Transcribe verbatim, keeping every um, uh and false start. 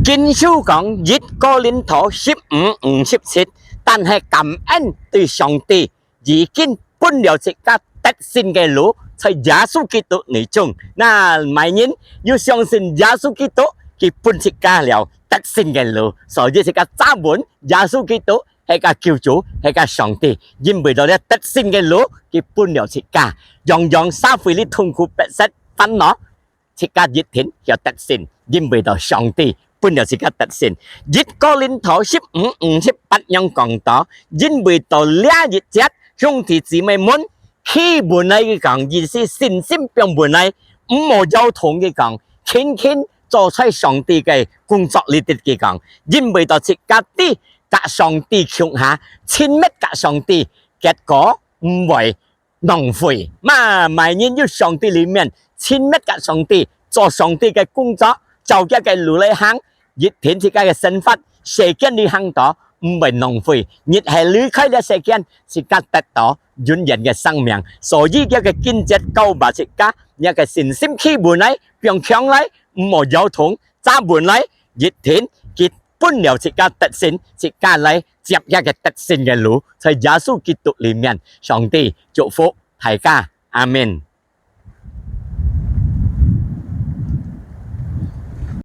經書講，一哥林多十五五十七，但係感恩對上帝，已經分了自家得勝个路，在耶穌基督內中。那麼人有相信耶穌基督，佢分自家了得勝个路，所以自家站穩耶穌基督，係个救主，係个上帝，因為到這得勝个路，佢分了自家，樣樣社會裡痛苦逼迫煩惱，自家一定要得勝，因為到上帝分了自家得勝。一哥林多十五五十八樣講到，因為到這一節，兄弟姊妹們，企穩來佢講，意思信心放穩來，毋好搖動佢講，勤勤做在上帝个工作裡底佢講，因為到自家知佮上帝共下，親密佮上帝，結果毋會浪費。嘛，麼人有上帝裡面，親密佮上帝，做上帝个工作，照佢个路來行，一定自家个生活，世間裡行到，毋會浪費。日係離開這世間，自家得到永遠个生命。所以佢个經節教導自家，這个信心企穩來，放強來，毋好搖動，站穩來，一定佢分了自家得勝，自家來接佢个得勝个路，在耶穌基督裡面，上帝祝福大家，阿們。